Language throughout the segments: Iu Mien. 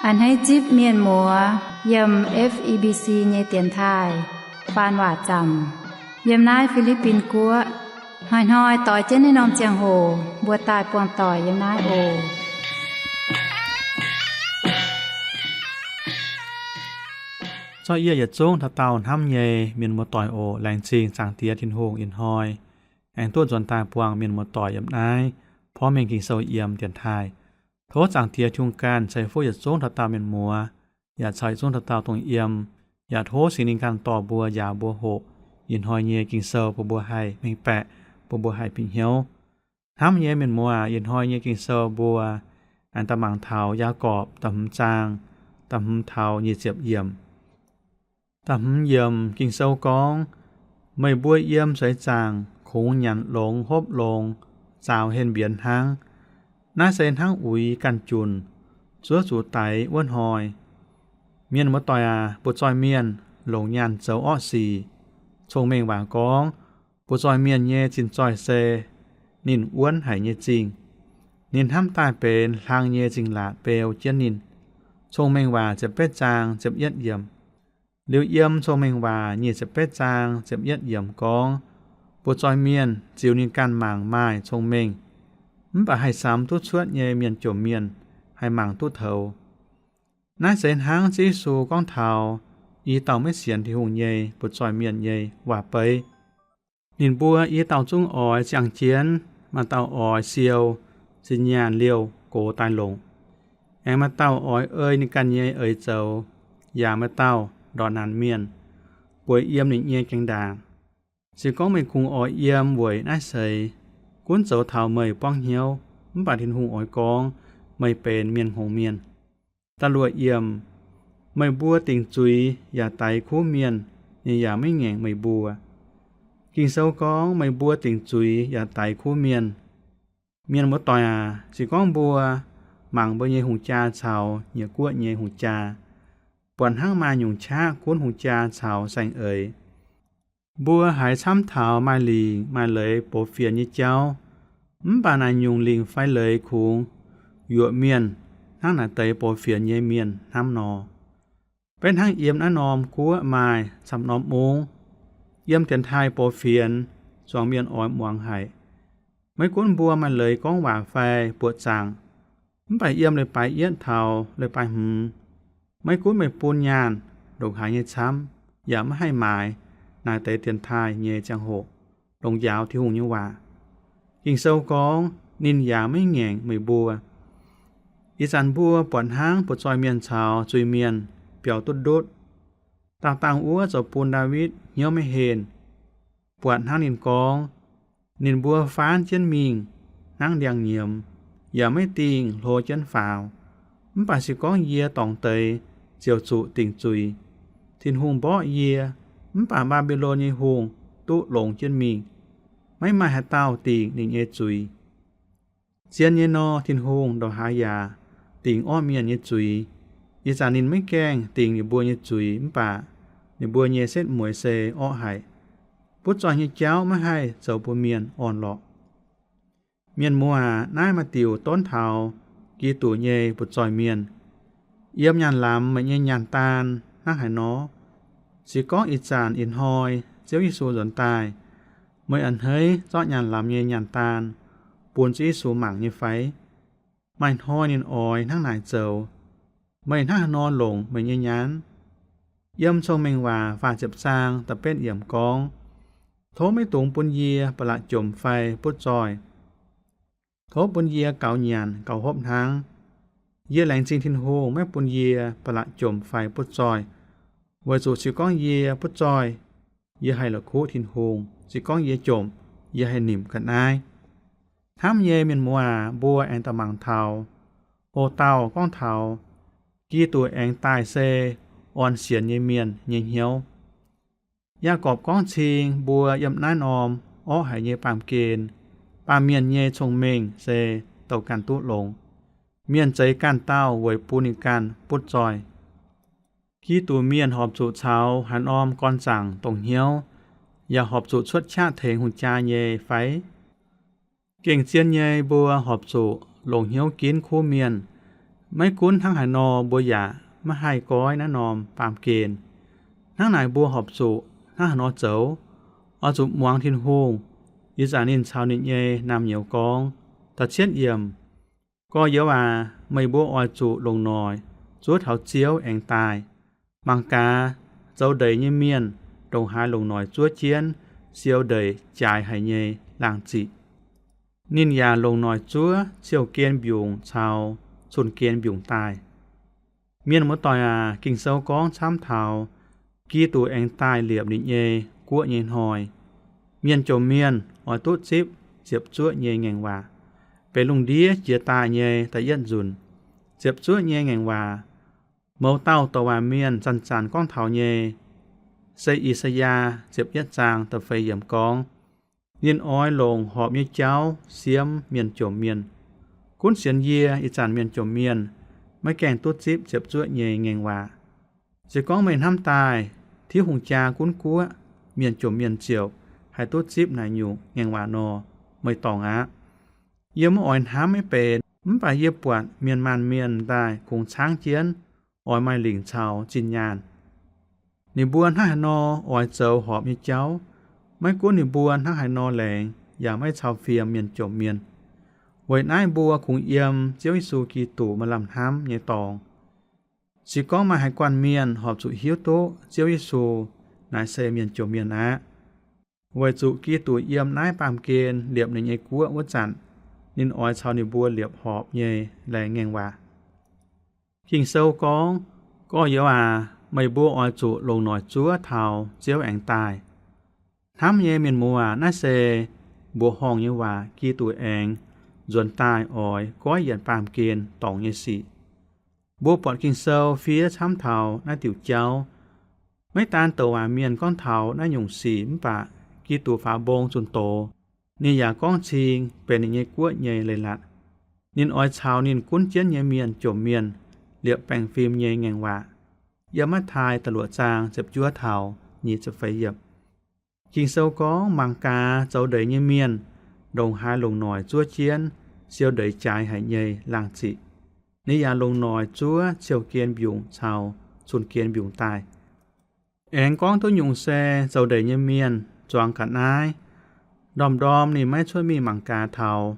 A'hneiv zipv mienh muoz yiem F E B C nyei dienx taaih faan waac zaamc yiem naaiv Fi^li^bin Guoqv. Hnoi-hnoi doix jienv naaiv norm ziangh hoc mbuo daaih buangh doic yiem naaiv oc. Zorqv yie yietc zungv dauh dauh hnamv nyei mienh muoz-doic oc. Laengz zingh Zaangc Diex Tin-Hungh ih hnoi aengx duqv nzuonx daaih buangh mienh muoz-doic yiem naaiv porv mengh Ging-Sou yiem dienx taaih. Tov Zaangc Diex Tin-Hungh ganh ceix fuqv yietc zungv dauh dauh mienh muoz, yaac caux yietc zungv dauh dauh dongh yiem, yaac tov Singx Lingh ganh dorh mbuo, njaaux mbuo hoqc ih hnoi nyei Ging-Sou bun mbuo haih mengh baeqc, bun mbuo haih bieqc hnyouv. Hnamv nyei mienh muoz aac, ih hnoi nyei Ging-Sou mbuo aengx daaih mangc taux Yaagorpc da'hmz zaang da'hmz taux nyic ziepc yiemc. Da'hmz yiemc Ging-Sou gorngv, meih mbuo yiem seix zaangc kungx nyanc longx hopv longx, zaaux henh mbienx hnangv. Naaiv se hnangv uix ganh junc, zuov zuqc daix wuov hnoi. Mienh muoz-doic aac, butv-zoih mienh longc nyaanh zoux orqv sic. Cong-mengh Waac gorngv, butv-zoih mienh nyei zinh zoih se ninh wuonv haic nyei zingh. Ninh hnamv daaih benx hlang nyei zingh laatc beu jienv ninh. Cong-mengh Waac ziepc betv zaang ziepc yietv yiemc. Liuz yiem Cong-mengh Waac nyic ziepc betv zaang ziepc yietv yiemc gorngv, butv-zoih mienh ziux ninh ganh mangc maaih cong-mengh, mv baac haih samx duqv cuotv nyei mienh jomc mienh haih mangc duqv toux. Naaiv se hnangv Ziouv Yesu gorngv taux i dauh maiv sienx Tin-Hungh nyei butv-zoih mienh nyei waac-beiv. Ninh mbuo i dauh zungv oix ziangh jienv, maaih dauh oix siou zinh nyaanh liouh gox daaih longc. Aengx maaih dauh oix ei ninh ganh nyei eix zoux, yaac maaih dauh ndortv naanc mienh bueix yiem ninh nyei gaengh ndaangc. Se gorngv meih kungx oix yiem weic naaiv seix, gunv zoux taux meih buangv hnyouv, mv baac Tin-Hungh oix gorngv meih benx mienh hngongx mienh. Da'luoqc yiemc, meih mbuo dingc zuiz yaac daix kuv mienh, ninh yaac maiv ngaengc meih mbuo. Ging-Sou gorngv meih mbuo dingc zuiz yaac daix kuv mienh. Mienh muoz-doic aac, se gorngv mbuo mangc mbuo nyei hungh jaa caux nyei guoqv nyei hungh jaa, buatc hnangv maaih nyungc qaqv gunv hungh jaa caux saeng-eix. Mbuo haiz camv taux maaih lingc maaih leiz box fienx nyei jauv, mv baac naaic nyungc lingc fai leiz kungx yuoqc mienh hnangv naaic deix box fienx nyei mienh hnamv nor. Beiv hnangv yiem naaiv norm guoqv maaih camv norm mungv, yiem dienx taaih box fienx, zuangx mienh oix muangx haic. Maiv gunv mbuo maaih leiz gorngv waac fai buoqc zaangc, mv baac yiem leiz-baaix yietv taux leiz-baaix hmz, maiv gunv meih bun nyaanh ndongc haaix nyei camv, yaac maiv haih maaiz naaic deix dienx taaih nyei ziangh hoc longc njaaux Tin-Hungh nyei waac. Ging-Sou gorngv ninh yaac maiv ngaengc meih mbuo. Ih zanc mbuo buatc hnangv butv-zoih mienh caux zuiz-mienh biaux duqv ndutv. Dangh dangh wuov zoux bun Ndaawitv hnyouv maiv henh. Buatc hnangv ninh gorngv, ninh mbuo faanv jienv mingh hnangv ndiangx-nyiemz, yaac maiv dingh hlo jienv faaux. Mv baac se gorngv yie dorngc deix ziouc zuqc dingc zuiz. Tin-Hungh mborqv yie, mv baac Mbaa^mbi^lon nyei hungh duqv longx jienv mingh. Maiv maaih haaix dauh dingc ninh nyei zuiz. Zien nyei nor, Tin-Hungh ndongc haaix yaac dingc orqv mienh nyei zuiz. Ih zanc ninh maiv gaengh dingc ninh mbuo nyei zuiz, mv baac ninh mbuo nyei setv mueiz se orqv haic. Butv-zoih nyei jauv maiv haih zoux bun mienh orn-lorqc. Mienh muoz aac, naaiv maaih diuc donv taux Giduc nyei butv-zoih mienh. Yiem nyaanh lamz meih nyei nyaanh daan hnangv haaix nor? Se gorngv ih zanc ih hnoi Ziouv Yesu nzuonx daaih, meih a'hneiv zorqv nyaanh lamz nyei nyaanh daan bun Ziouv Yesu mangc nyei fai? Maaih hnoi ninh oix hnangv naaic zoux, meih hnangv haaix nor longc meih nyei nyaanh? Yiem Cong-Mengh Waac faah ziepc zaang da'betv yiemc gorngv, tov maiv dungx bun yie ba'laqc jomc fai butv zoih. Tov bun yie gaux nyanc gaux hopv hnangv. Yie laengz zingh Tin-Hungh maiv bun yie ba'laqc jomc fai butv zoih, weic zuqc se gorngv yie butv zoih, yie haih la'kuqv Tin-Hungh. Se gorngv yie jomc, yie haih nimc ga'naaiv. Hnamv nyei mienh muoz aac, mbuo aengx daaih mangc taux, o dauh gorngv taux, Giduc aengx daaih se orn sienx nyei mienh nyei hnyouv. Yaagorpc gorngv cing mbuo yiem naaiv norm orqv haic nyei baamh gen, baamh mienh nyei cong-mengh se douc ganh duqv longx. Mienh zeix ganh dauh weic bun ninh ganh butv zoih. Giduc mienh horpc zuqc caux haaix norm gorn zaangc dongh hnyouv, yaac horpc zuqc cuotv qaqv tengx hungh jaa nyei fai? Gengh zien nyei mbuo horpc zuqc longc hnyouv ginv kuv mienh, Maiv gunv hnangv haaix nor, mbuo yaac maiv haih goiv naaiv norm baamh gen. Hnangv naaic mbuo horpc zuqc hnangv haaix nor zoux? Oix zuqc muangx Tin-Hungh ih zanc ninh caux ninh nyei naamh nyouz gorngv. Da'cietv yiemc, gorx-youz aac, meih mbuo oix zuqc longc noic zuov taux Ziouv aengx daaih. Mangc gaax, zoux ndeic nyei mienh ndongc haaix longc noic zuov jienv siou ndeic jaaix haic nyei laangh ziqc. Ninh yaac longc noic zuov ciou-gen mbiungc caux cun-gen mbiungc daaih. Mienh muoz-doic aac, Ging-Sou gorngv camv taux Giduc aengx daaih liepc ninh nyei guoqv nyei hnoi, mienh jomc mienh oix duqv zipv ziepc zuoqv nyei ngaengc waac, benx lungh ndiev jiex daaih nyei da'yietv nzunc. Ziepc zuoqv nyei ngaengc waac, mouz dauh douc waac mienh zanc-zanc gorngv taux nyei, se I^saa^yaa ziepc yietv zaang da'feix yiemc gorngv, ninh oix longc horpc nyei jauv siemv mienh jomc mienh. Gunv sienx yie ih zanc mienh jomc mienh maiv gaengh duqv zipv ziepc zuoqv nyei ngaengc waac. Se gorngv meih hnamv daaih Tin-Hungh jaa gunv guoqv, mienh jomc mienh ziouc haih duqv zipv naaic nyungc ngaengc waac nor, meih dorngc aqv. Yie maiv oix hnamv maiv benx, mv baac yie buatc mienh maanh mienh daaih kungx caangv jienv oix maaih lingc caux zinh nyaanh. Ninh mbuo hnangv haaix nor oix zoux horpc nyei jauv, maiv gunv ninh mbuo hnangv haaix nor laengz, yaac maiv cau fiem mienh jomc mienh. Weic naaiv mbuo kungx yiem Ziouv Yesu Giduc maaih lamh hnamv nyei dorngx. Se gorngv maaih haaix guanh mienh horpc zuqc hiuv duqv Ziouv Yesu naaic se mienh jomc mienh aqv, weic zuqc Giduc yiem naaiv baamh gen liepc ninh nyei guoqv wuov zanc, ninh oix caux ninh mbuo liepc horpc nyei laengz ngaengc waac. Ging-Sou gorngv, gorx-youz aac, meih mbuo oix zuqc longc noic zuov taux Ziouv aengx daaih. Hnamv nyei mienh muoz aac, naaiv se mbuoqc horngh nyei waac, Giduc aengx nzuonx daaih oix goiv yienc baamh gen dorngc nyei sic. Mbuo buatc Ging-Sou fiev camv taux naaiv diuc jauv. Maiv daan douc waac mienh gorngv taux naaiv nyungc sic mv baac Giduc faaux mbong zunh doz, ninh yaac gorngv cing benx ninh nyei guoqv nyei leiz-latc. Ninh oix caux ninh gunv jienv nyei mienh jomc mienh liepc baengh fim nyei ngaengc waac. Yiem Matv^taai da'luoqc zaang ziepc juov taux nyic ziepc feix yiemc. Ging-Sou gorngv, mangc gaax, zoux ndeic nyei mienh ndongc haaix longc noic zuov jienv siou ndeic jaaix haic nyei laangh ziqc. Ninh yaac longc noic zuov ciou-gen mbiungc caux cun-gen mbiungc daaih. Aengx gorngv duqv nyungc se zoux ndeic nyei mienh zuangx ga'naaiv. Ndorm-ndorm ninh maiv cuotv mingh mangc gaax taux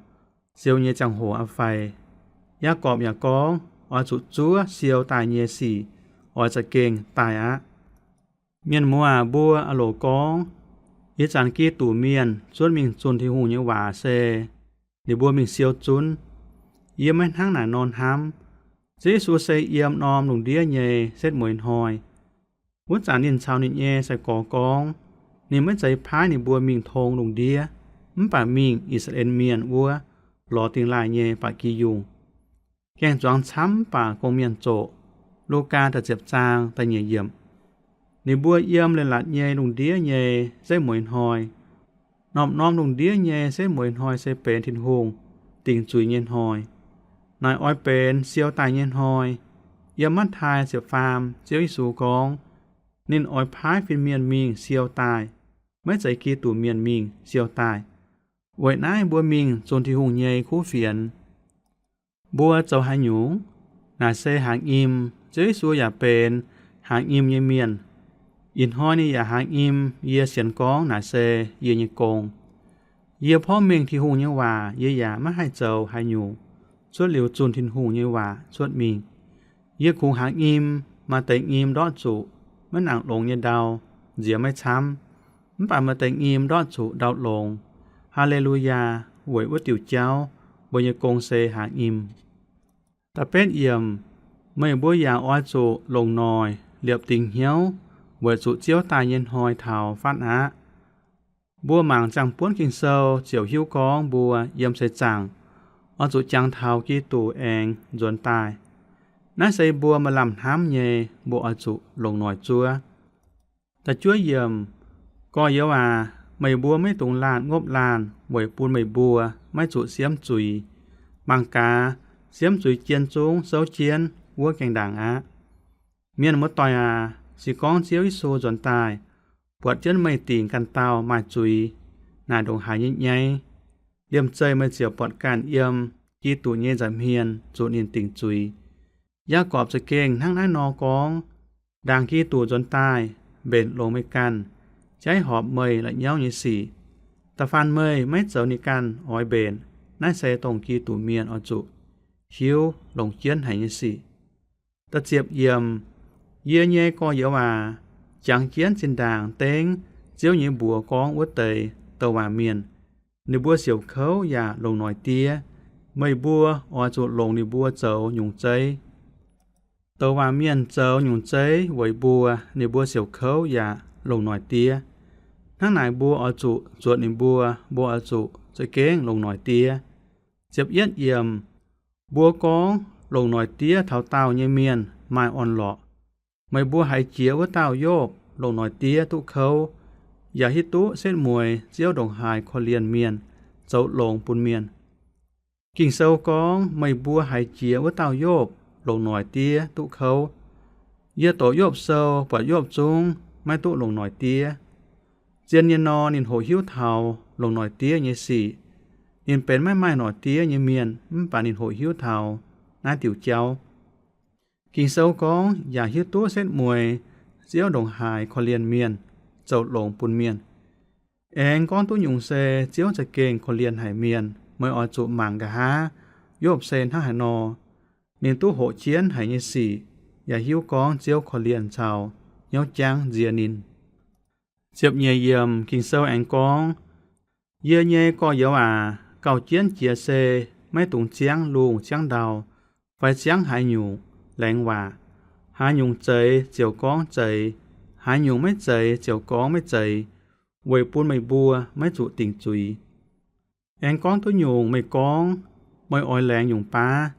siou nyei ziangh hoc aqv fai? Yaagorpc yaac gorngv, oix zuqc zuov siou daaih nyei sic oix za'gengh daaih aqv. Mienh muoz aac, mbuo aah loc gorngv, ih zanc Giduc mienh cuotv mingh zunh Tin-Hungh nyei waac se ninh mbuo mingh siou zunv. Yie maiv hnangv naaic nor hnamv. Ziouv Yesu se yiem norm lungh ndiev nyei setv mueiz hnoi. Wuov zanc ninh caux ninh nyei sai-gorx gorngv, ninh maiv zeiz paaiv ninh mbuo mingh tong lungh ndiev, mv baac mingh I^saa^laa^en Mienh wuov lorz dingh laaih nyei ba'gi yungh. Gaeng-zuangx camv mv baac gong-mienh zoqc. Lugaa da'ziepc zaang da'nyeic yiemc. Ninh mbuo yiem leiz-latc nyei lungh ndiev nyei setv mueiz hnoi. Norm-norm lungh ndiev nyei setv mueiz hnoi se benx Tin-Hungh dingc zuiz nyei hnoi. Naaic oix benx siou daaih nyei hnoi. Yiem Matv^taai ziepc faam, Ziouv Yesu gorngv, ninh oix paaiv fin-mienh mingh siou daaih, maiv zeiz Giduc mienh mingh siou daaih. Weic naaiv mbuo mingh zunh Tin-Hungh nyei kuv fienx. Mbuo zoux haaix nyungc? Naaic se hnaangx nyim. Ziouv Yesu yaac benx hnaangx nyim nyei mienh. Ih hnoi ninh yaac hnaangx nyim. Yie sienx gorngv naaic se yie nyei gong. Yie porv mengh Tin-Hungh nyei waac, yie yaac maiv haih zoux haaix nyungc cuotv liuz zunh Tin-Hungh nyei waac cuotv mingh. Yie kungx hnaangx nyim. Maaih deix nyim ndortv zuqc maiv nangc longx nyei ndau, nziex maiv camv. Mv baac maaih deix nyim ndortv zuqc ndau longx. Haa^le^lu^yaa! Weic wuov diuc jauv, mbuo nyei gong se hnaangx nyim. Da'betv yiemc, meih mbuo yaac oix zuqc longc noic liepc dingc hnyouv, weic zuqc Ziouv daaih nyei hnoi taux fatv aqv. Mbuo mangc ziangh buonv Ging-Sou ziouc hiuv gorngv mbuo yiem seix zaangc oix zuqc jangx taux Giduc aengx nzuonx daaih. Naaiv se mbuo maaih lamh hnamv nyei, mbuo oix zuqc longc noic zuov. Da'juov yiemc, gorx-youz aac, meih mbuo maiv dungx laanh ngopv laanh weic bun meih mbuo maiv zuqc siemv zuiz. Mangc gaax, siemv zuiz jien zungv souv jienv wuov gaengh ndaangc aqv. Mienh muoz-doic aac, se gorngv Ziouv Yesu nzuonx daaih, buatc jienv meih dingc ganh dauh maaih zuiz, naaic ndongc haaix nyei nyaiv. Liemh zeih meih ziouc buatc ganh yiem Giduc nyei nza'hmien zuqc ninh dingc zuiz. Yaagorpc za'gengh hnangv naaiv nor gorngv, ndaangc Giduc nzuonx daaih, mbenc longx meih ganh, jaiv horpc meih la'nyauv nyei sic. Da'faanh meih maiv zoux ninh ganh oix mbenc. Naaiv se dongh Giduc mienh oix zuqc hiuv longc jienv haic nyei sic. Da'ziepc yiemc, yie nyei gorx-youz aac, jangx jienv zinh ndaangc dengv Ziouv nyei mbuox gorngv wuov deix douc waac mienh. Ninh mbuo siouc kouv yaac longc noic diev. Meih mbuo oix zuqc longc ninh mbuo zoux nyungc zeiv. Douc waac mienh zoux nyungc zeiv weic mbuo, ninh mbuo siouc kouv yaac longc noic diev. Hnangv naaic mbuo oix zuqc zuotc ninh mbuo, mbuo oix zuqc za'gengh longc noic diev. Ziepc yietv yiemc, mbuo gorngv longc noic diev taux daauh nyei mienh maaih orn-lorqc. Meih mbuo haiz jiex wuov dauh Yopv longc noic diev duqv kouv, yaac hiuv duqv setv mueiz Ziouv ndongc haaix korv-lienh mienh, zoux longx bun mienh. Ging-Sou gorngv meih mbuo haiz jiex wuov dauh Yopv longc noic diev duqv kouv. Yie doqc Yopv Sou buatc Yopv zungv maiv duqv longc noic diev. Zien nyei nor, ninh hoqc hiuv taux longc noic diev nyei sic. Ninh benx maiv maaih noic diev nyei mienh, mv baac ninh hoqc hiuv taux naaiv diuc jauv. Ging-Sou gorngv yaac hiuv duqv setv mueiz Ziouv ndongc haaix korv-lienh mienh, zoux longx bun mienh. Aengx gorngv duqv nyungc se Ziouv za'gengh korv-lienh haic mienh. Meih oix zuqc mangc nqa'haav, Yopv se hnangv haaix nor. Ninh duqv hoqc jienv haic nyei sic, yaac hiuv gorngv Ziouv korv-lienh caux hnyouv jangv nziex ninh. Ziepc nyeic yiemc Ging-Sou aengx gorngv, yie nyei gorx-youz aac, gauh jienv jiex se maiv dungx ziangv lungh ziangv ndau, fai ziangv haaix nyungc laengz waac. Haaix nyungc zeiz ziouc gorngv zeiz, haaix nyungc maiv zeiz ziouc gorngv maiv zeiz, weic bun meih mbuo maiv zuqc dingc zuiz. Aengx gorngv duqv nyungc meih gorngv, meih oix laengz nyungc baav.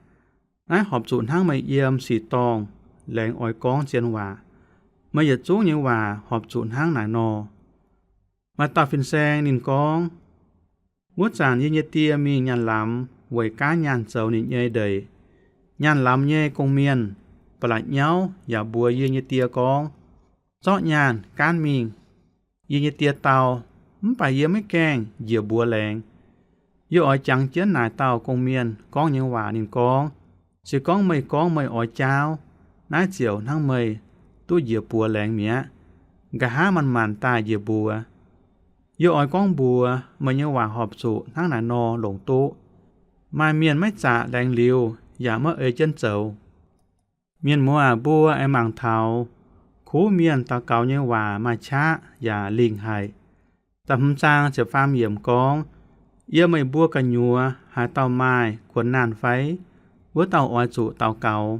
Naaiv horpc zuqc hnangv meih yiem sic dorngh laengz oix gorngv zien waac. Meih yietc zungv nyei waac horpc zuqc hnangv naaic nor. Maaih dauh fin-saeng ninh gorngv, wuov zanc yie nyei die mingh nyaanh lamz weic gaanv nyaanh zoux ninh nyei ndeic. Nyaanh lamz nyei gong-mienh ba'laqc nyauv yaac mbuox yie nyei die gorngv, zorqv nyaanh gaanv mingh. Yie nyei die dau, mv baac yie maiv gaengh njiec mbuox laengz. Yie oix jangx jienv naaic dauh gong-mienh gorngv nyei waac ninh gorngv, se gorngv meih gorngv meih oix jaauv, naaiv ziouc hnangv meih duqv njiec buoz laengz mi'aqv. Nqa'haav manc-manc daaih njiec mbuox. Yie oix gorngv mbuox meih nyei waac horpc zuqc hnangv naaic nor longc duqv. Maaih mienh maiv zaqc laengz liuz yaac maiv ei jienv zoux. Mienh muoz aac, mbuo aengx mangc taux kuv mienh daux gaux nyei waac maaih qaqv yaac lingh haic. Da'hmz zaang ziepc faam yiemc gorngv, yiem meih mbuo gu'nyuoz haaix dauh maaih kuonx naanh fai? Wuov dauh oix zuqc daux gaux.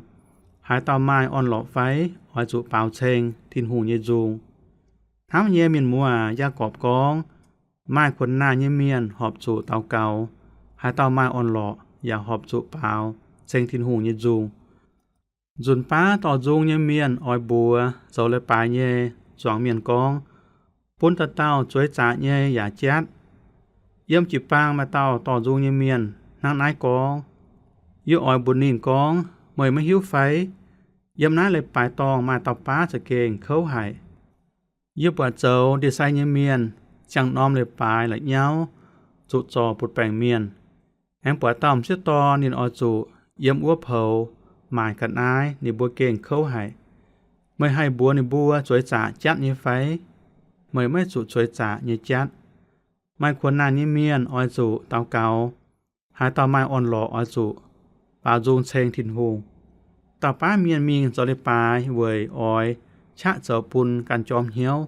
Haaix dauh maaih orn-lorqc fai? Oix zuqc baaux ceng Tin-Hungh nyei nzung. Hnamv nyei mienh muoz aac, Yaagorpc gorngv, maaih kuonx naanh nyei mienh horpc zuqc daux gaux. Haaix dauh maaih orn-lorqc yaac horpc zuqc baaux ceng Tin-Hungh nyei nzung. Nzunc baav dorh nzung nyei mienh oix mbuox zoux leiz-baaix nyei zuangx mienh gorngv, bun dauh dauh zueiz zaqc nyei yaac jatv. Yiem jiu-baang maaih dauh dorh nzung nyei mienh hnangv naaiv gorngv, yie oix mbuox ninh gorngv, meih maiv hiuv fai? Yiem naaiv leiz-baaix dorngh maaih dauh baav za'gengh kouv haic. Yie buatc zoux ndie-sai nyei mienh ziangh norm leiz-baaix la'nyauv zuqc zorc butv-baengc mienh. Aengx buatc dauh m'sieqv dorn ninh oix zuqc yiem wuov poux maaic ga'naaiv, ninh mbuo gengh kouv haic. Meih haih mbuox ninh mbuo zueiz zaqc jatv nyei fai? Meih maiv zuqc zueiz zaqc nyei jatv. Maaih kuonx naanh nyei mienh oix zuqc daux gaux. Haaix dauh maaih orn-lorqc oix zuqc baaux nzung ceng Tin-Hungh. Dauh baav mienh mingh zoux leiz-baaix weic oix qaqv zoux bun ganh jorm hnyouv.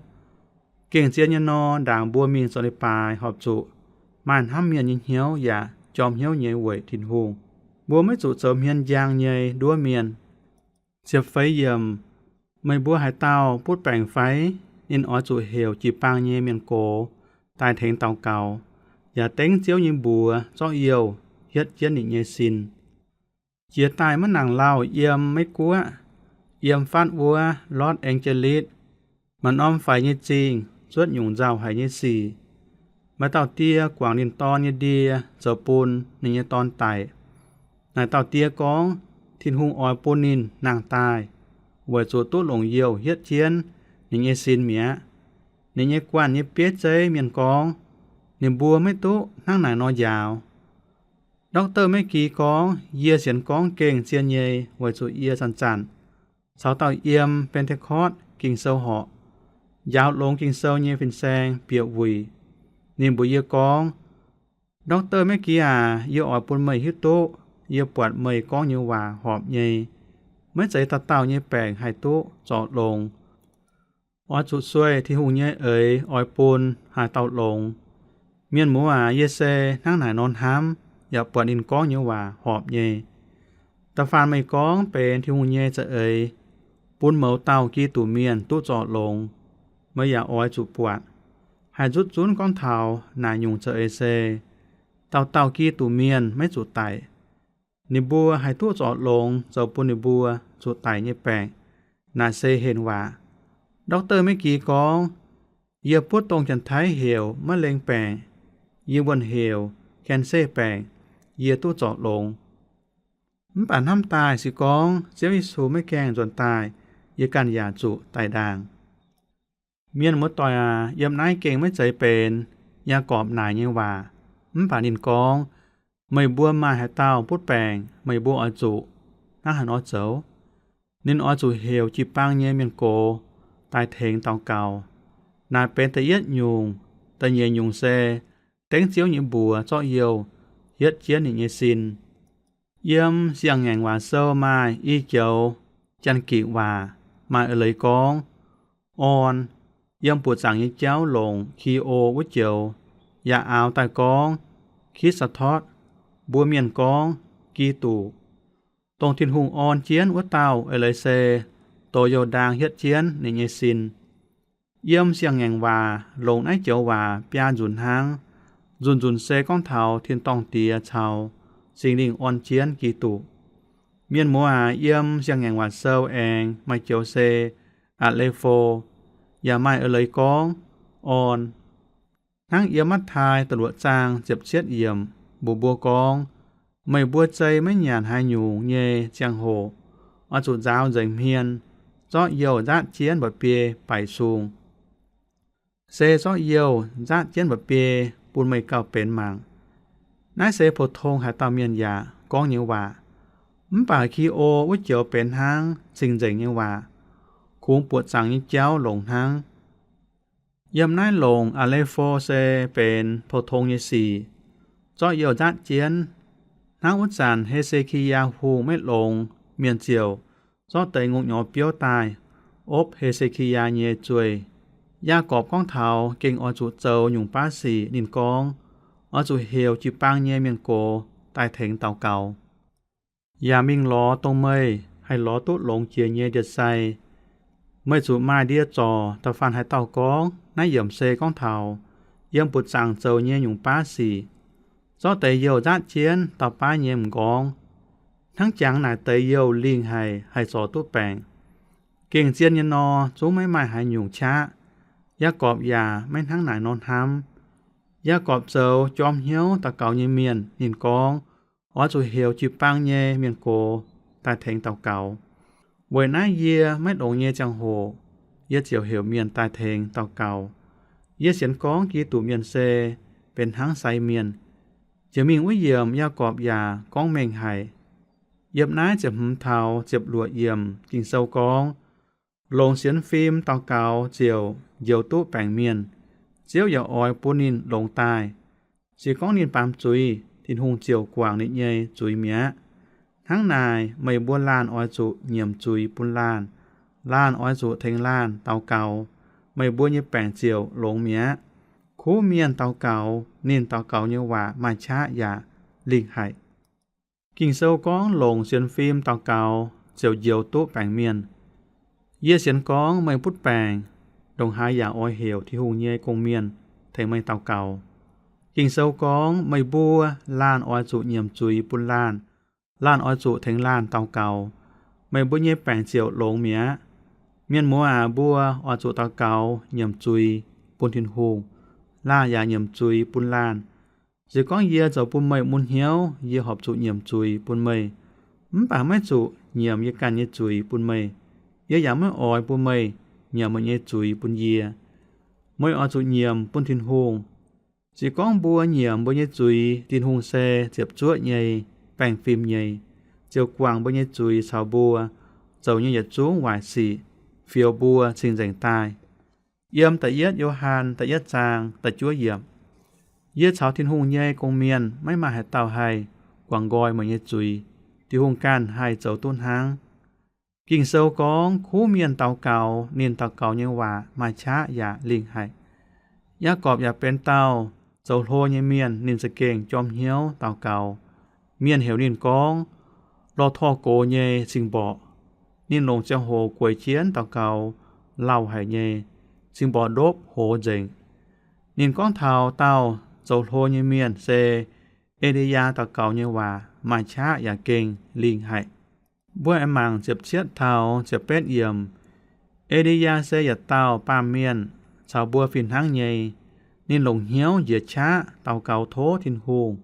Gengh zien nyei nor, ndaangc mbuo mingh zoux leiz-baaix horpc zuqc maaih hnamv mienh nyei hnyouv yaac jorm hnyouv nyei weic Tin-Hungh. Mbuo maiv zuqc zoux hmien njang nyei nduov mienh. Ziepc feix yiemc, meih mbuo haaix dauh butv-baengc fai? Ninh oix zuqc heuc jiu-baang nyei mienh gox daaih tengx daux gaux, yaac dengv Ziouv nyei mbuox zorqv youh hietv jienv ninh nyei sin. Jiex daaih maiv nangc lauh yiem Meiv Guoqv, yiem fatv wuov Los Angeles, maaih norm faix nyei zingh zuotv nyungc nzauh haic nyei sic. Maaih dauh die guangc ninh dorn nyei ndie zoux bun ninh nyei dorn daic. Naaic dauh die gorngv, Tin-Hungh oix bun ninh nangh daaih, weic zuqc duqv longc youh hietv jienv ninh nyei sin mi'aqv. Ninh nyei guanh nyei bieiv zeiv mienh gorngv, ninh mbuo maiv duqv hnangv naaic nor njaaux. Doctor Maiv Gi gorngv, yie sienx gorngv gengh zien nyei weic zuqc yie zanc-zanc caux dauh yiem Bentecort Ging-Sou horqc, njaaux longx Ging-Sou nyei fin-saeng bieqc wuic. Ninh mbuox yie gorngv, Doctor Maiv Gi aac, yie oix bun meih hiuv duqv yie buatc meih gorngv nyei waac horpc nyei, maiv zeiz dauh dauh nyei baengc haih duqv zorc longx. Oix zuqc sueih Tin-Hungh nyei eix oix bun haaix dauh longx. Mienh muoz aac, yie se hnangv naaic nor hnamv yaac buatc ninh gorngv nyei waac horpc nyei. Da'faanh meih gorngv benx Tin-Hungh nyei za'eix, bun mouz dauh Giduc mienh duqv zorc longx, meih yaac oix zuqc buatc. Haih nzutv zunv gorngv taux naaic nyungc za'eix se, dauh dauh Giduc mienh maiv zuqc daic. Ninh mbuo haih duqv zorc longx zoux bun ninh mbuo zuqc daic nyei baengc. Naaic se henh waac. Doctor Maiv Gi gorngv, yie butv dongh Janx-Taiv heuc maiv lengh baengc, yie wuonh heuc cancer baengc, yie duqv zorc longx. Mv baac hnamv daaih se gorngv Ziouv Yesu maiv gaengh nzuonx daaih, yie ganh yaac zuqc daic ndaangc. Mienh muoz-doic aac, yiem naaiv gengh maiv zeiz benx Yaagorpc naaic nyei waac. Mv baac ninh gorngv, meih mbuo maaih haaix dauh butv baengc, meih mbuo oix zuqc hnangv haaix nor zoux? Ninh oix zuqc heuc jiu-baang nyei mienh gox daaih tengx daux gaux. Naaiv benx da'yietv nyungc. Da'nyeic nyungc se dengv Ziouv nyei mbuox zorqv youh hietv jienv ninh nyei sin. Yiem Siang-Ngaengc Waac Sou maaih i joux Janx-Gikc waac, maaih eix leiz gorngv, orn, yiem buoqc zaangc nyei jauv longc Ki^o wuov joux, yaac aaux daaih gorngv Christos, mbuo mienh gorngv Giduc. Dongh Tin-Hungh orn jienv wuov dauh eix leiz se doix youh ndaang hietv jienv ninh nyei sin. Yiem Siang-Ngaengc Waac longc naaiv joux waac biaa nzunc hnangv. Nzunc nzunc se gorngv taux Tin-Dorngh Diex caux Singx Lingh orn jienv Giduc. Mienh muoz aac, yiem Siang-Ngaengc Waac Sou aengx maaih joux se A'lephoo, yaac maaih eix leiz gorngv orn. Hnangv yiem Matv^taai da'luoqc zaang ziepc cietv yiemc mbuox mbuo gorngv, meih mbuo zei maiv nyanc haaix nyungc nyei ziangh hoc, oix zuqc nzaaux nzengc hmien, zorqv youh nzaatv jienv mba'biei baix sung. Se zorqv youh nzaatv jienv mba'biei bun meih gauh benx mangc. Naaiv se pou-tong haaix dauh mienh yaac gorngv nyei waac. Mv baac Ki^o wuov joux benx hnangv cing-nzengc nyei waac, kungx buoqc zaangc nyei jauv longc hnangv. Yiem naaiv longc A'lephoo se benx pou-tong nyei sic, zorqv youh nzaatv jienv. Hnangv wuov zanc He^se^ki^yaa Hungh maiv longx, mienh ziouc zorqv deix ngongh nyorx biouv daaih opv He^se^ki^yaa nyei zueih. Yaagorpc gorngv taux gengh oix zuqc zoux nyungc baav sic. Ninh gorngv, oix zuqc heuc jiu-baang nyei mienh gox daaih tengx daux gaux, yaac mingh lorz dongh meih haih lorz duqv longx jiex nyei ndie-sai. Meih zuqc maaih ndie-zorc. Da'faanh haaix dauh gorngv naaiv yiemc se gorngv taux yiem buoqc zaangc zoux nyei nyungc baav sic, zorqv deix youh nzaatv jienv dauh baav nyei m'nqorngv. Hnangv jangx naaic deix youh lingh haic haih zorc duqv baengc. Gengh zien nyei nor, zungv maiv maaih haaix nyungc qaqv. Yaagorpc yaac maiv hnangv naaic nor hnamv. Yaagorpc zoux jorm hnyouv daux gaux nyei mienh. Ninh gorngv, oix zuqc heuc jiu-baang nyei mienh gox daaih tengx daux gaux. Weic naaiv yie maiv longx nyei ziangh hoc, yie ziouc heuc mienh daaih tengx daux gaux. Yie sienx gorngv Giduc Mienh se benx hnangv sai mienh. Jiex mingh wuov yiemc Yaagorpc yaac gorngv mengh haic. Yiem naaiv ziepc hmz taux ziepc luoqc yiemc Ging-Sou gorngv, longc sienx fim daux gaux ziouc njoux duqv baengc mienh, Ziouv yaac oix bun ninh longx daaih. Se gorngv ninh baamz zuiz, Tin-Hungh ziouc guangc ninh nyei zuiz mi'aqv. Hnangv naaic, meih mbuo laanh oix zuqc nyiemc zuiz bun laanh. Laanh oix zuqc tengx laanh daux gaux. Meih mbuo nyei baengc ziouc longx mi'aqv. Kuv mienh daux gaux, ninh daux gaux nyei waac maaih qaqv yaac lingh haic. Ging-Sou gorngv longc sienx fim daux gaux ziouc njoux duqv baengc mienh. Yie sienx gorngv meih butv baengc, ndongc haaix yaac oix heuc Tin-Hungh nyei gong-mienh tengx meih daux gaux. Ging-Sou gorngv, meih mbuo laanh oix zuqc nyiemc zuiz bun laanh. Laanh oix zuqc tengx laanh daux gaux. Meih mbuo nyei baengc ziouc longx mi'aqv. Mienh muoz aac, mbuo oix zuqc daux gaux nyiemc zuiz bun Tin-Hungh. Laanh yaac nyiemc zuiz bun laanh. Se gorngv yie zoux bun meih mun hnyouv, yie horpc zuqc nyiemc zuiz bun meih. Mv baac maiv zuqc nyiemc yie ganh nyei zuiz bun meih. Yie yaac maiv oix bun meih nyiemc meih nyei zuiz bun yie. Meih oix zuqc nyiemc bun Tin-Hungh. Se gorngv mbuo nyiemc mbuo nyei zuiz, Tin-Hungh se ziepc zuoqv nyei, baengh fim nyei, ziouc guangc mbuo nyei zuiz caux mbuo zoux nyei yietc zungv waaic sic, fioux mbuo cing-nzengc daaih. Yiem da'yietv Yo^han da'yietv zaang da'juov yiemc, yie caux Tin-Hungh nyei gong-mienh maiv maaih haaix dauh haih guangc nqoi meih nyei zuiz. Tin-Hungh ganh haih zoux duqv hnangv. Ging-Sou gorngv, kuv mienh daux gaux, ninh daux gaux nyei waac maaih qaqv yaac lingh haic. Yaagorpc yaac benx dauh zoux hlo nyei mienh, ninh za'gengh jorm hnyouv daux gaux. Mienh heuc ninh gorngv, lorh torh gox nyei cing-mborqc. Ninh longc ziangh hoc gueix jienv daux gaux lauh haic nyei, cing-mborqc ndopv hoz nzengc. Ninh gorngv taux dauh zoux hlo nyei mienh se E^li^yaa daux gaux nyei waac maaih qaqv yaac gengh lingh haic. Mbuo aengx mangc ziepc cietv taux ziepc betv yiemc. E^li^yaa se yietc dauh baamh mienh caux mbuo fih hnangv nyei. Ninh longc hnyouv njiec qaqv daux gaux tov Tin-Hungh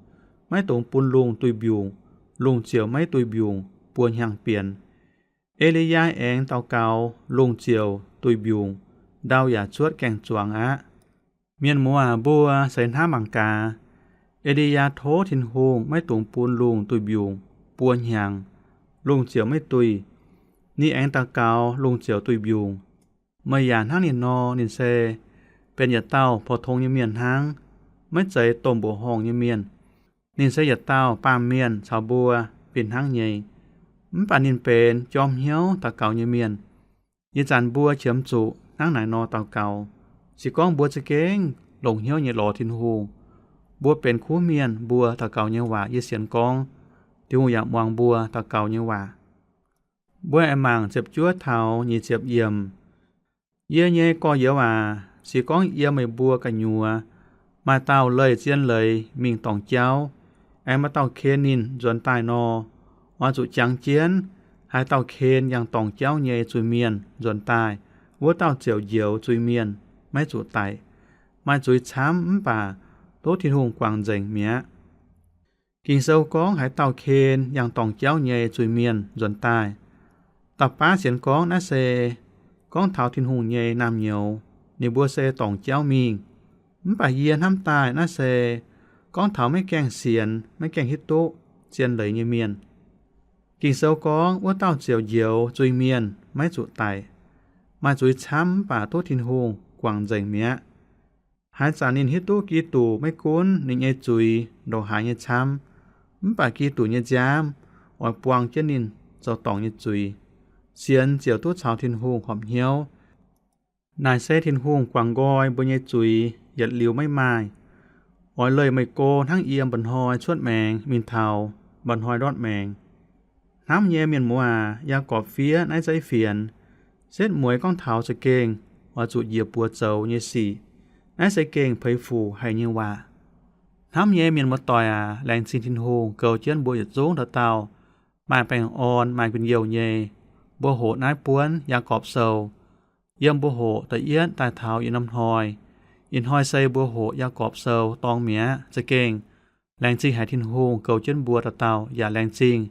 maiv dungx bun lungh duih mbiungc. Lungh ziouc maiv duih mbiungc buo hnyangx bienx. E^li^yaa aengx daux gaux, lungh ziouc duih mbiungc, ndau yaac cuotv gaeng-zuangx aqv. Mienh muoz aac, mbuo seix hnamv mangc gaax. E^li^yaa tov Tin-Hungh maiv dungx bun lungh duih mbiungc buo hnyangx, lungh ziouc maiv duih. Ninh aengx daux gaux, lungh ziouc duih mbiungc. Meih yaac hnangv ninh nor, ninh se benx yietc dauh pou-tong nyei mienh hnangv, maiv zeiz domh mbuoqc horngh nyei mienh. Ninh se yietc dauh baamh mienh caux mbuo fih hnangv nyei, mv baac ninh benx jorm hnyouv daux gaux nyei mienh. Ih zanc mbuo qiemx zuqc hnangv naaic nor daux gaux. Se gorngv mbuo za'gengh longc hnyouv nyei lorz Tin-Hungh, mbuo benx kuv mienh, mbuo daux gaux nyei waac yie sienx gorngv Tin-Hungh yaac muangx mbuo daux gaux nyei waac. Mbuo aengx mangc ziepc juov taux nyic ziepc yiemc. Yie nyei gorx-youz aac, se gorngv yiem meih mbuo gu'nyuoz maaih dauh leih zien leiz mingh dorngc jauv, aengx maaih dauh ken ninh nzuonx daaih nor, oix zuqc jangx jienv haaix dauh ken yangh dorngc jauv nyei zuiz-mienh nzuonx daaih, wuov dauh ziouc njoux zuiz-mienh, maiv zuqc daic. Maaih zuiz camv mv baac duqv Tin-Hungh guangc nzengc mi'aqv. Ging-Sou gorngv haaix dauh ken yangh dorngc jauv nyei zuiz-mienh nzuonx daaih. Dauh baav sienx gorngv naaiv se gorngv taux Tin-Hungh nyei naamh nyouz, ninh mbuo se dorngc jauv mingh. Mv baac yie hnamv daaih naaiv se gorngv taux maiv gaengh sienx, maiv gaengh hiuv duqv zien leiz nyei mienh. Ging-Sou gorngv wuov dauh ziouc njoux zuiz-mienh, maiv zuqc daic. Maaih zuiz camv mv baac duqv Tin-Hungh guangc nzengc mi'aqv. Haaix zanc ninh hiuv duqv Giduc maiv gunv ninh nyei zuiz ndongc haaix nyei camv, mv baac Giduc nyei nziaamv oix buang jienv ninh zoux dorngc nyei zuiz, sienx ziouc duqv caux Tin-Hungh horpc hnyouv. Naaic se Tin-Hungh guangc nqoi mbuo nyei zuiz yietc liuz maiv maaih. Oix leih meih go hnangv yiem mba'hnoi cuotv maengx mingh taux mba'hnoi ndortv maengx. Hnamv nyei mienh muoz aac, Yaagorpc fiev naaiv zeiv fienx, setv mueiz gorngv taux za'gengh oix zuqc njiec buoz zoux nyei sic. Naaiv se gengh peix fuc haic nyei waac. Hnamv nyei mienh muoz-doic aac, laengz zingh Tin-Hungh goux jienv mbuo yietc zungv dauh dauh maaih baengh orn, maaih njien-youh nyei. Mbuo hoqc naaiv buonv Yaagorpc Sou. Yiem mbuo hoqc da'yietv daaih taux ih norm hnoi, ih hnoi se mbuo hoqc Yaagorpc Sou dorng mi'aqv. Za'gengh laengz zingh haic Tin-Hungh goux jienv mbuo dauh dauh yaac laengz zingh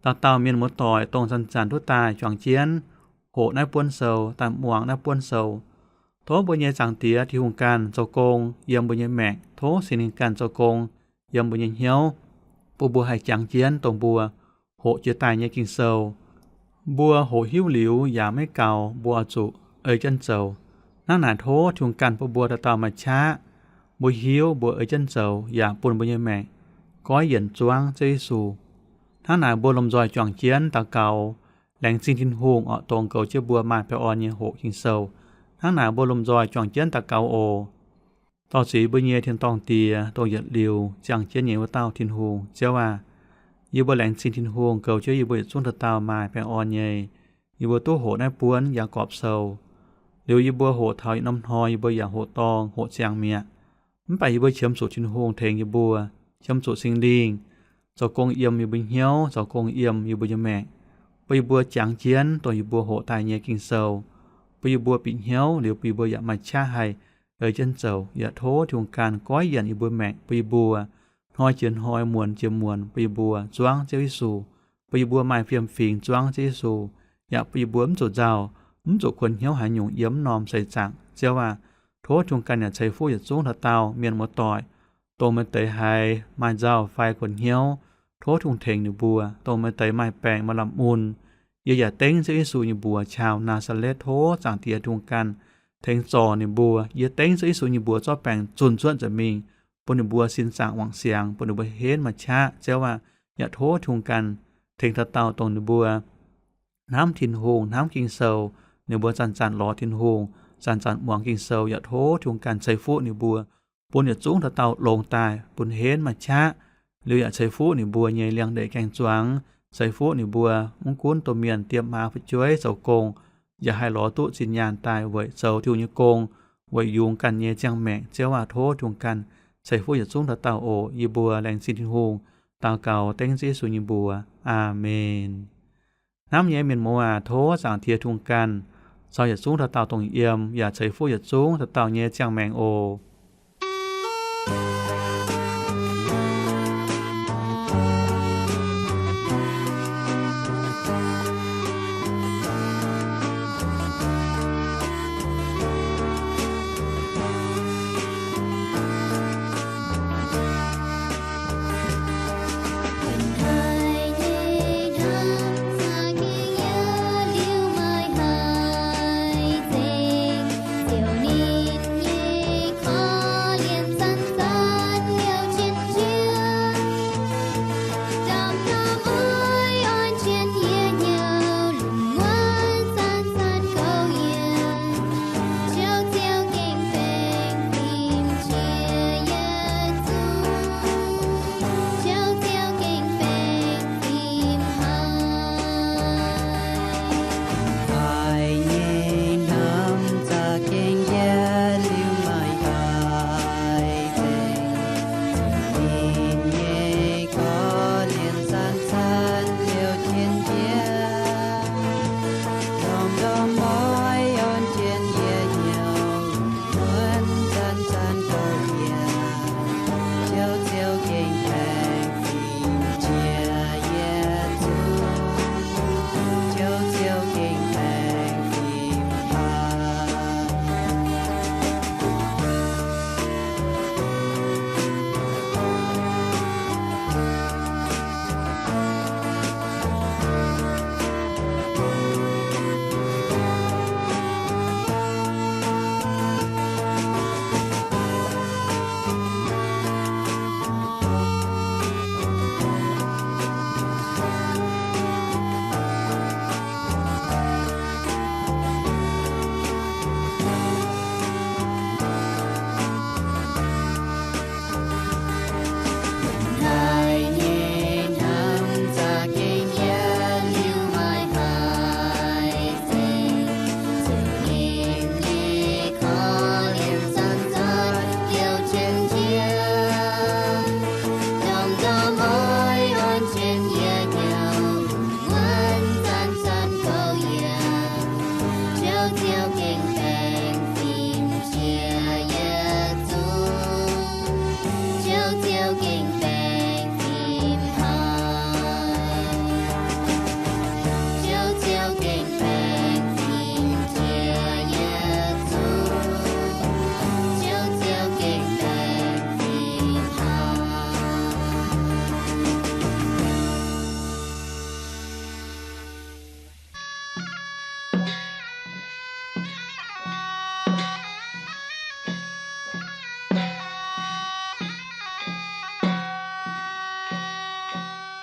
dauh dauh mienh muoz-doic dongh zanc-zanc duqv daaih juangc jienv hoqc naaiv buonv sou, daaih muangx naaiv buonv sou. Tov mbuo nyei Zaangc Diex Tin-Hungh ganh zoux gong yiem mbuo nyei maengc. Tov Singx Lingh ganh zoux gong yiem mbuo nyei hnyouv, bun mbuo haih jangx jienv dongh mbuo hoqc jiex daaih nyei Ging-Sou. Mbuo hoqc hiuv liuz yaac maiv gaux, mbuo oix zuqc ei jienv zoux. Hnangv naaic tov Tin-Hungh ganh bun mbuo dauh dauh maaih qaqv. Mbuo hiuv, mbuo ei jienv zoux, yaac bun mbuo nyei maengc goiv yienc zuangv Ziouv Yesu. Hnangv naaic mbuo lomh nzoih juangc jienv daux gaux, laengz zingh Tin-Hungh orqc, dongh goux jienv mbuo maaih baengh orn nyei hoqc Ging-Sou. Hnangv naaic mbuo lomh nzoih juangc jienv daux gaux oc. Dorh ziux mbuo nyei tin-dorngh Diex, dongh yietc liuz ziangh jienv nyei wuov dauh Tin-Hungh. Ziouv aac, yie mbuo laengz zingh Tin-Hungh goux jienv yie mbuo yietc zungv dauh dauh maaih baengh orn nyei. Yie mbuo duqv hoqc naaiv buonv Yaagorpc Sou. Liuz yie mbuo hoqc taux ih norm hnoi yie mbuo yaac hoqc dorng, hoqc ziangx mi'aqv. Mv baac yie mbuo qiemx zuqc Tin-Hungh tengx yie mbuo, qiemx zuqc Singx Lingh zoux gong yiem yie mbuo hnyouv, zoux gong yiem yie mbuo nyei maengc, bun yie mbuo jangx jienv dongh yie mbuo hoqc daaih nyei Ging-Sou, bun yie mbuo bieqc hnyouv liuz bun yie mbuo yaac maaih qaqv haih ei jienv zoux. Yaac tov Tin-Hungh ganh goiv yienc yie mbuo maengc, bun yie mbuo hnoi jiex hnoi, muonz jiex muonz, bun yie mbuo zuangv Ziouv Yesu, bun yie mbuo maaih fiem-fingx zuangv Ziouv Yesu, yaac bun yie mbuo mv zuqc nzauh, mv zuqc kuonx hnyouv haaix nyungc yiem mv norm seix zaangc. Ziouv aac, Tov Tin-Hungh ganh yaac ceix fuqv yietc zungv dauh dauh mienh muoz-doic, dongh maaih deix haiz maaih nzauh fai kuonx hnyouv, tov Tin-Hungh tengx ninh mbuo. Dongh maaih deix maaih baengc maaih lamh mun, yie yaac dengv Ziouv Yesu nyei mbuox, caux Naa^saa^letv tov Zaangc Diex Tin-Hungh ganh tengx zorc ninh mbuo. Yie dengv Ziouv Yesu nyei mbuox zorqv baengc zunh cuotv nza'mingh, bun ninh mbuo sin zaangc wangc siangx, bun ninh mbuo henv maaih qaqv. Ziouv aac, yaac tov Tin-Hungh ganh tengx dauh dauh dongh ninh mbuo hnamv Tin-Hungh, hnamv Ging-Sou, ninh mbuo zanc-zanc lorz Tin-Hungh, zanc-zanc muangx Ging-Sou. Yaac tov Tin-Hungh ganh ceix fuqv ninh mbuo, bun yietc zungv dauh dauh longx daaih, bun henv maaih qaqv. Liuz yaac ceix fuqv ninh mbuo nyei liangx-ndeic gaeng-zuangx, ceix fuqv ninh mbuo mv gunv domh mienh diex maa fu'jueiv zoux gong, yaac haih lorz duqv zinh nyaanh daaih weic zoux Tin-Hungh nyei gong, weic yungz ganh nyei ziangh maengc. Ziouv aac, tov Tin-Hungh ganh ceix fuqv yietc zungv dauh dauh oc. Yie mbuo laengz zingh Tin-Hungh, daux gaux dengv Ziouv Yesu nyei mbuox. Aamen. Hnamv nyei mienh muoz aac, tov Zaangc Diex Tin-Hungh ganh caux yietc zungv dauh dauh dongh yiem, yaac ceix fuqv yietc zungv dauh dauh nyei ziangh maengc oc.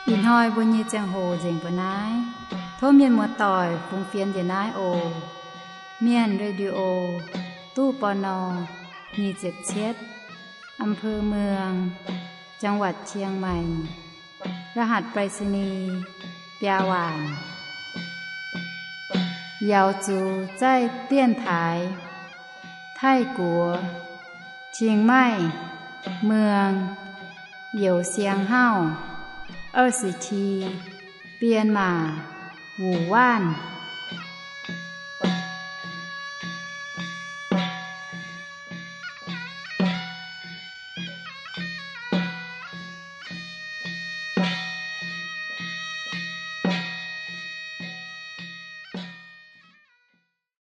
Ih hnoi mbuo nyei ziangh hoc nzengc mbuo naaiv. Tov mienh muoz-doic fungx fienx njiec naaiv oc. Mienh Radio, ตู้ ปณ. nyic ziepc cietv, อำเภอเมือง จังหวัดเชียงใหม่ รหัสไปรษณีย์ biaa waanc. Yaux zuqc zaih 电台 Taiv-Guoqv เชียงใหม่ เมือง Youz Siang Hauv, 二十七 Bienh Maac, Wuoqc Waanv.